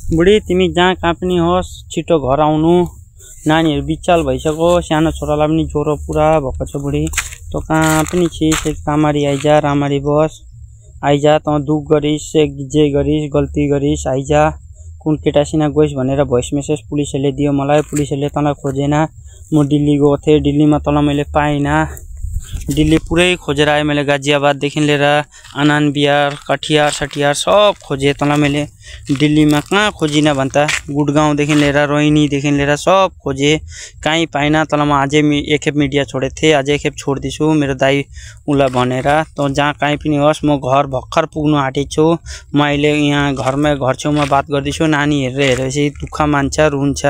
बुढी तिमी जहाँ कहाँ पनि होस् छिटो घर आउनु। नानीहरु बिचाल भइसक्यो, सानो छोरालाई पनि ज्वरो पुरा भएको छ बुढी। त कहाँ पनि छिस रामरी आइजा, रामरी बस आइजा। त दुख गरिस जे गरिस गल्ती गरिस आइजा। कुन केटासिना गइस भनेर भोइस मेसेज पुलिसले दियो मलाई। पुलिसले तँलाई खोजेन। म दिल्ली गएको थिएँ, दिल्लीमा तँलाई मैले पाइनँ। दिल्ली पुरै खोजेर आए मैले, गाजियाबाद देखि लिएर आनन्द बिहार कटिहार सटिहार सब खोजे तँलाई मैले। दिल्लीमा कहाँ खोजिन भन्दा गुडगाउँ देखि लिएर रोहिणी देखि लिएर सब खोजे, कहीँ पाइन। तँलाई म अझै एकखेप मिडिया छोडेको थिएँ, अझै एकखेप छोड्दिछु मेरो दाइ उलाई भनेर। त जहाँ कहीँ पनि होस् म घर भर्खर पुग्नु आँटेको छु। म अहिले यहाँ घर छेउमा बात गर्दैछु। नानी हेरेपछि दुःख मान्छ, रुन्छ।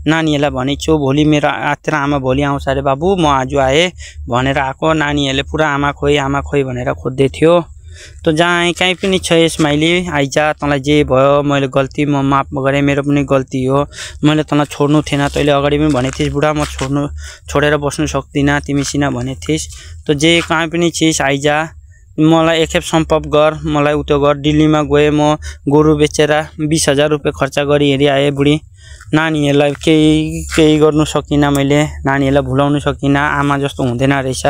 नानीहरूलाई भनेको छु भोलि मेरो तेरो आमा भोलि आउँछ अरे बाबु, म आज आएँ भनेर आएको। नानीहरूले पुरा आमा खोइ भनेर खोज्दै थियो। त जहाँ कहीँ पनि छ स्माइली आइजा। तँलाई जे भयो मैले गल्ती म माफ गरेँ, मेरो पनि गल्ती हो। मैले तँलाई छोड्नु थिएन, तैँले अगाडि पनि भनेको थिइस् बुढा म छोडेर बस्नु सक्दिनँ तिमीसित भनेको थिइस्। त जे कहाँ पनि छिस् आइजा, मलाई एकखेप सम्पर्क गर, मलाई उतो गर। दिल्लीमा गएँ म गोरु बेचेर 20,000 रुपियाँ खर्च गरी हेरी आएँ बुढी। नानीहरूलाई केही गर्नु सकिनँ मैले, नानीहरूलाई भुलाउनु सकिनँ। आमा जस्तो हुँदैन रहेछ।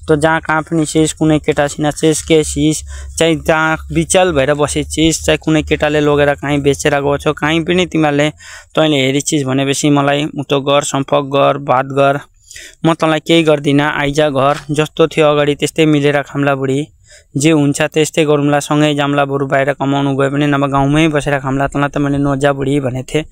त जहाँ कहाँ पनि छिस् कुनै केटासिना छिस् के छिस्, चाहे जहाँ बिचाल भएर बसेछिस्, चाहे कुनै केटाले लगेर कहीँ बेचेर गएको छौ, कहीँ पनि तिमीहरूले तैँले हेरिछिस् भनेपछि मलाई उतो गर, सम्पर्क गर, बात गर। म तँलाई केही गर्दिनँ, आइजा घर। जस्तो थियो अगाडि त्यस्तै मिलेर खाम्ला बुढी। जे हुन्छ त्यस्तै गरौँला, सँगै जाम्ला। बरु बाहिर कमाउनु गयो भने नभए गाउँमै बसेर खाम्ला। तँलाई त मैले नजा बुढी भनेको थिएँ।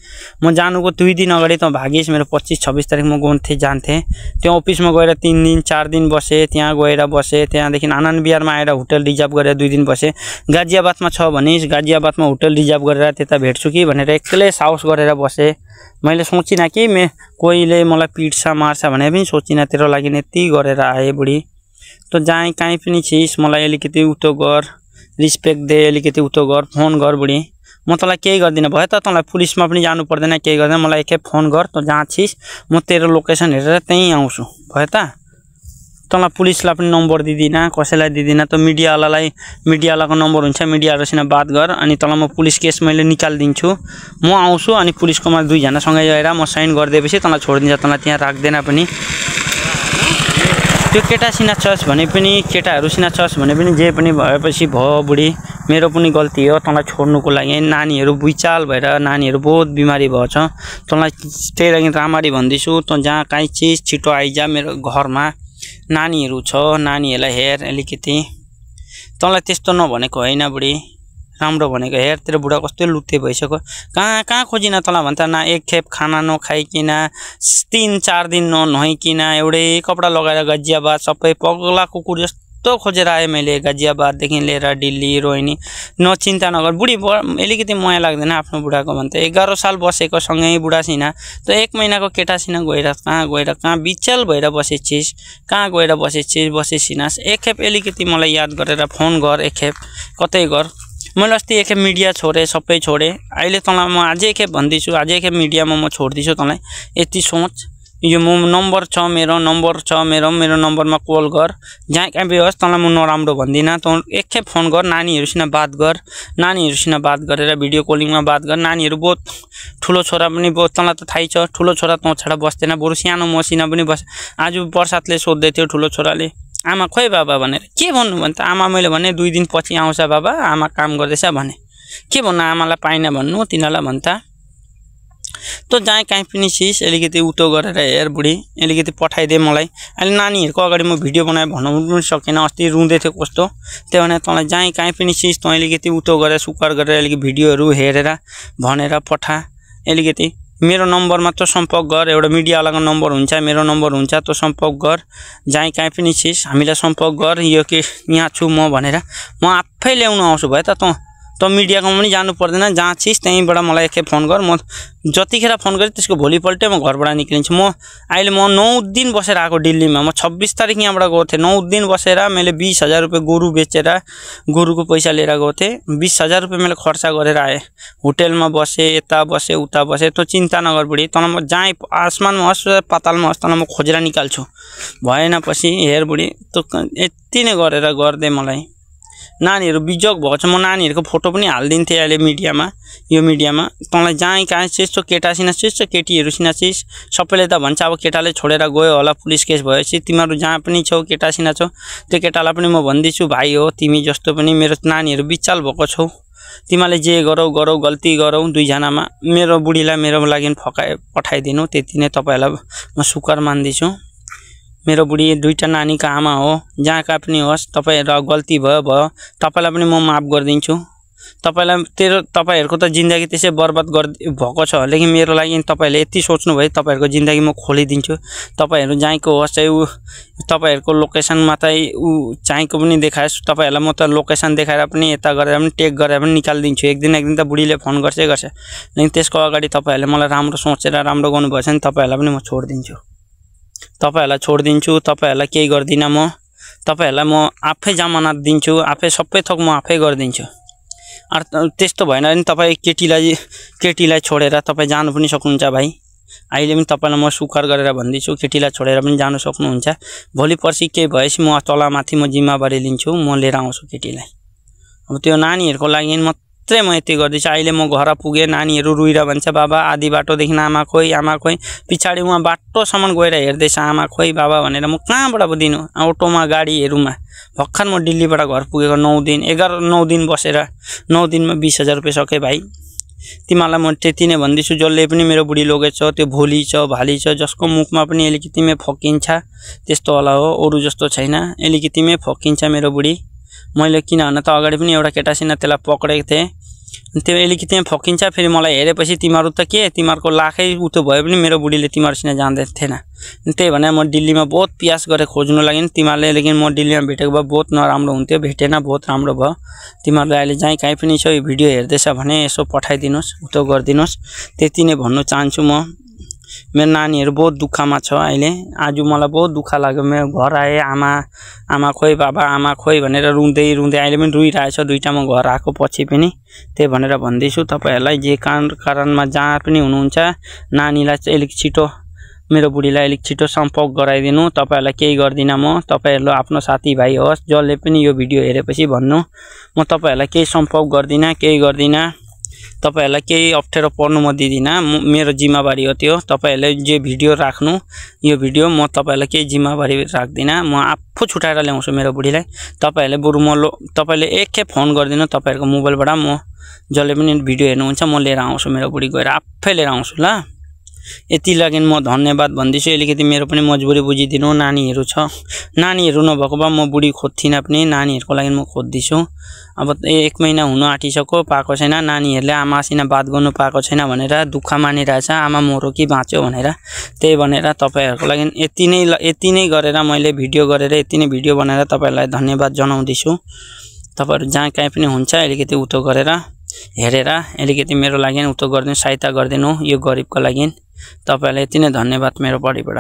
म जानुको 2 दिन अगाडि त भागिस्। मेरो 25-26 तारिक म जान्थेँ। त्यो अफिसमा गएर 3 दिन 4 दिन बसेँ। त्यहाँ गएर बसेँ। त्यहाँदेखि आनन्द बिहारमा आएर होटल रिजर्भ गरेर 2 दिन बसेँ। गाजियाबादमा छ भनिस्, गाजियाबादमा होटल रिजर्भ गरेर त्यता भेट्छु कि भनेर एक्लै साहस गरेर बसेँ। मैले सोचिनँ कि कोहीले मलाई पिट्छ मार्छ भने पनि सोचिनँ। तेरो लागि यति गरेर आएँ बुढी। त जहाँ कहीँ पनि छिस् मलाई अलिकति उतो गर, रिस्पेक्ट दे, अलिकति उतो गर, फोन गर बुढी। म तँलाई केही गर्दिनँ, भयो त तँलाई पुलिसमा पनि जानु पर्दैन, केही गर्दैन। मलाई एकखेप फोन गर, त जहाँ छिस् म तेरो लोकेसन हेरेर त्यहीँ आउँछु, भयो त। तँलाई पुलिसलाई पनि नम्बर दिदिनँ, कसैलाई दिदिनँ। त मिडियावालाको नम्बर हुन्छ, मिडियाहरूसँग बात गर। अनि तँलाई म पुलिस केस मैले निकालिदिन्छु। म आउँछु अनि पुलिसकोमा 2 जना सँगै गएर म साइन गरिदिएपछि तँलाई छोडिदिन्छ, तँलाई त्यहाँ राख्दैन पनि। त्यो केटासिना छस् भने पनि, केटाहरूसिना छस् भने पनि जे पनि भएपछि भयो बुढी। मेरो पनि गल्ती हो तँलाई छोड्नुको लागि। नानीहरू बुइचाल भएर नानीहरू बहुत बिमारी भएछ। तँलाई त्यही लागि राम्ररी भन्दैछु। त जहाँ कहीँ चिज छिटो आइजा मेरो घरमा। नानीहरू छ, नानीहरूलाई हेर अलिकति। तँलाई त्यस्तो नभनेको होइन बुढी, राम्रो भनेको। हेर तेरो बुढा कस्तो लुते भइसक्यो। कहाँ खोजिन तँलाई भन्दा न एकखेप खाना नखाइकिन, 3-4 दिन ननुहाइकिन, एउटै कपडा लगाएर गाजियाबाद सबै पगला कुकुर जस्तो खोजेर आएँ मैले। गाजियाबाददेखि लिएर दिल्ली रोहिणी। न चिन्ता नगर बुढी, अलिकति माया लाग्दैन आफ्नो बुढाको भन्दा। 11 साल बसेको सँगै बुढासिन। त 1 महिनाको केटासिन गएर कहाँ बिचल भएर बसेछिस्, कहाँ गएर बसेछिनस्। एकखेप अलिकति मलाई याद गरेर फोन गर, एकखेप कतै गर। मैले अस्ति एकखेप मिडिया छोडेँ, सबै छोडेँ। अहिले तँलाई म अझै एकखेप भन्दैछु, अझै एकखेप मिडियामा म छोड्दिछु तँलाई। यति सोच। यो नम्बर छ मेरो नम्बरमा कल गर। जहाँ कहीँ भी होस् तँलाई म नराम्रो भन्दिनँ। त एकखेप फोन गर, नानीहरूसँग बात गर। नानीहरूसँग बात गरेर भिडियो कलिङमा बात गर। नानीहरू बहुत ठुलो छोरा पनि बहुत, तँलाई त थाहै छ ठुलो छोरा तँ छाडा बस्दैन, बरु सानो मसिना पनि बस। आज बर्सातले सोध्दै थियो ठुलो छोराले, आमा खोइ बाबा भनेर। के भन्नु भन्छ आमा, मैले भने 2 दिन पछि आउँछ बाबा, आमा काम गर्दैछ भने। के भन्नु आमालाई पाइन भन्नु, तिनीहरूलाई भन्छ। त जहाँ कहीँ पनि छिस् अलिकति उतो गरेर हेर बुढी, अलिकति पठाइदे मलाई। अहिले नानीहरूको अगाडि म भिडियो बनाएर भनाउनु पनि सकेन, अस्ति रुँदै थियो कस्तो। त्यही भने तँलाई जहाँ कहीँ पनि छिस् तँ अलिकति उतो गरेर सुकर गरेर अलिकति भिडियोहरू हेरेर भनेर पठा। अलिकति मेरो नम्बरमा त सम्पर्क गर। एउटा मिडियावालाको नम्बर हुन्छ, मेरो नम्बर हुन्छ, त सम्पर्क गर। जहाँ कहीँ पनि छिस् हामीलाई सम्पर्क गर। यो के यहाँ छु म भनेर म आफै ल्याउनु आउँछु, भयो त। त मिडियाको पनि जानु पर्दैन, जहाँ छिस् त्यहीँबाट मलाई एकखेप फोन गर। म जतिखेर फोन गरेँ त्यसको भोलिपल्टै म घरबाट निक्लिन्छु। अहिले म 9 दिन बसेर आएको दिल्लीमा। म 26 तारिक यहाँबाट गएको थिएँ। 9 दिन बसेर मैले 20,000 रुपियाँ गोरु बेचेर गोरुको पैसा लिएर गएको थिएँ। 20,000 रुपियाँ मैले खर्च गरेर आएँ। होटेलमा बसेँ, यता बसेँ उता बसेँ। त चिन्ता नगर बुढी, तँलाई म जहाँ आसमानमा होस् पातालमा होस् तँलाई म खोजेर निकाल्छु। भएन पछि हेर बुढी, त यति नै गरेर गर्दै मलाई नानीहरु बिजोग भएको छ। म नानीहरुको फोटो पनि हाल्दिन्थे अहिले मिडियामा, यो मिडियामा। तँलाई जहाँ कहाँ त्यस्तो केटासिना त्यस्तो केटीहरुसिना चाहिँ सबैले त भन्छ अब केटाले छोडेर गयो होला पुलिस केस भएपछि। तिमीहरु जहाँ पनि छौ केटासिना छौ त्यो केटालाई पनि म भन्दिछु भाइ हो तिमी जस्तो पनि मेरो नानीहरु बिचाल भएको छौ। तिमीले जे गरौ गरौ गल्ती गरौ दुई जनामा मेरो बुढीलाई मेरो लागि पठाइदिनु त्यति नै तपाईहरुलाई म शुकर मान्दिछु। मेरो बुढी दुईटा नानीको आमा हो। जहाँ कहाँ पनि होस् तपाईहरु गल्ती भयो तपाईलाई पनि म माफ गर्दिन्छु। तपाईहरुको त जिन्दगी त्यसै बर्बाद भएको छ लेकिन मेरो लागि तपाईले यति सोच्नु भयो तपाईहरुको जिन्दगी म खोलिदिन्छु। तपाईहरु जहाँको होस् चाहिँ तपाईहरुको लोकेसनमा चाहिँ चाहिएको पनि देखायोस् तपाईहरुलाई म त लोकेसन देखाएर पनि यता गरेर पनि टेक गरेर पनि निकाल्दिन्छु। एक दिन त बुढीले फोन गर्छ लेकिन त्यसको अगाडि तपाईहरुले मलाई राम्रो सोचेर राम्रो गर्नु भएछ नि तपाईहरुलाई पनि म छोड्दिन्छु। तपाईहरुलाई छोड्दिन्छु। तपाईहरुलाई केही गर्दिन म। तपाईहरुलाई म आफै जमानत दिन्छु। आफै सबै थोक म आफै गर्दिन्छु। त्यस्तो भएन भने तपाई केटीलाई छोडेर तपाई जानु पनि सक्नुहुन्छ भाइ। अहिले पनि तपाईलाई म सुकर गरेर भन्दिछु केटीलाई छोडेर पनि जानु सक्नुहुन्छ। भोलि पर्सि के भएपछि म तलमाथि म जिम्मेवारी लिन्छु। म लिएर आउँछु केटीलाई। अब त्यो नानीहरुको लागि मात्रै म यति गर्दिछु। अहिले म घर पुगे नानीहरु रुइरा भन्छ बाबा आधी बाटोदेखि आमा खोइ पिछाडी उहाँ बाटोसम्म गएर हेर्दैछ आमा खोइ बाबा भनेर म कहाँबाट दिनु अटोमा गाडीहरुमा। भर्खर म दिल्लीबाट घर पुगेको 9 दिन बसेर 9 दिनमा 20,000 रुपैयाँ सके भाइ। तिमीलाई म त्यति नै भन्दिछु। जसले पनि मेरो बुढी लगेछ त्यो भोली छ भाली छ जसको मुखमा पनि एलिकितिमै फकिन्छ त्यस्तो होला हो अरु जस्तो छैन। एलिकितिमै फकिन्छ मेरो बुढी। मैले किन भन्न त अगाडि पनि एउटा केटासिना त्यसलाई पक्रेको थिए त्यो एलिकितिमै फकिन्छ। फेरि मलाई हेरेपछि तिमीहरु त के तिमीहरुको लाखै उतो भयो पनि मेरो बुढीले तिमीहरुसित जान्दै थिएन। त्यही भने म दिल्लीमा बहुत प्रयास गरे खोज्नु लागि तिमीहरुले लेकिन म दिल्लीमा भेटेको भए बहुत नराम्रो हुन्थ्यो। भेटेन बहुत राम्रो भयो। तिमीहरुले अहिले जहाँ कहीँ पनि छ यो भिडियो हेर्दैछ भने यसो पठाइदिनुस् उतो गर्दिनुस् त्यति नै भन्नु चाहन्छु म। मेरो नानीहरु बहुत दुःखमा छ अहिले। आज मलाई बहुत दुःख लाग्यो। मेरो घर आए आमा खोइ बाबा आमा खोइ भनेर रुँदै अहिले पनि रुइरहेछ दुईटा म घर आएको पछि पनि। त्यही भनेर भन्दैछु तपाईहरुलाई जे कारणमा जहाँ पनि हुनुहुन्छ नानीलाई चाहिँ अलिक छिटो मेरो बुढीलाई अलिक छिटो सम्पर्क गराइदिनु। तपाईहरुलाई केही गर्दिन म। तपाईहरुले आफ्नो साथीभाइ होस् जसले पनि यो भिडियो हेरेपछि भन्नु म तपाईहरुलाई केही सम्पर्क गर्दिन केही गर्दिन। तपाईहरुलाई केही अप्ठ्यारो पर्नु म दिदिन। मेरो जिम्मेवारी हो त्यो। तपाईहरुले जे भिडियो राख्नु यो भिडियो म तपाईहरुलाई केही जिम्मेवारी राख्दिन। म आफू छुटाएर ल्याउँछु मेरो बुढीलाई। तपाईहरुले बरु तपाईले एकखेप फोन गर्दिनु तपाईहरुको मोबाइलबाट म जसले पनि भिडियो हेर्नुहुन्छ म लिएर आउँछु मेरो बुढी गएर आफै लिएर आउँछु ल। यति लागि म धन्यवाद भन्दिछु। अलिकति मेरो पनि मजबुरी बुझिदिनु। नानीहरु छ नानीहरु नभएको भए म बुढी खोज्थिन पनि नानीहरुको लागि म खोज्दिछु। अब 1 महिना हुन आँटिसक्यो पाएको छैन। नानीहरुले आमासित बात गर्नु पाएको छैन भनेर दुःख मानिरहेछ आमा मरो कि बाँच्यो भनेर। त्यही भनेर तपाईहरुको लागि यति नै गरेर मैले भिडियो गरेर यति नै भिडियो बनाएर तपाईहरुलाई धन्यवाद जनाउँदिछु। तपाईहरु जहाँ कहीँ पनि हुन्छ अलिकति उतो गरेर हेरेर अलिकति मेरो लागि उतो गर्दिनु सहायता गर्दिनु यो गरिबको लागि। तपाईहरुलाई यति नै धन्यवाद मेरो बढीबाट।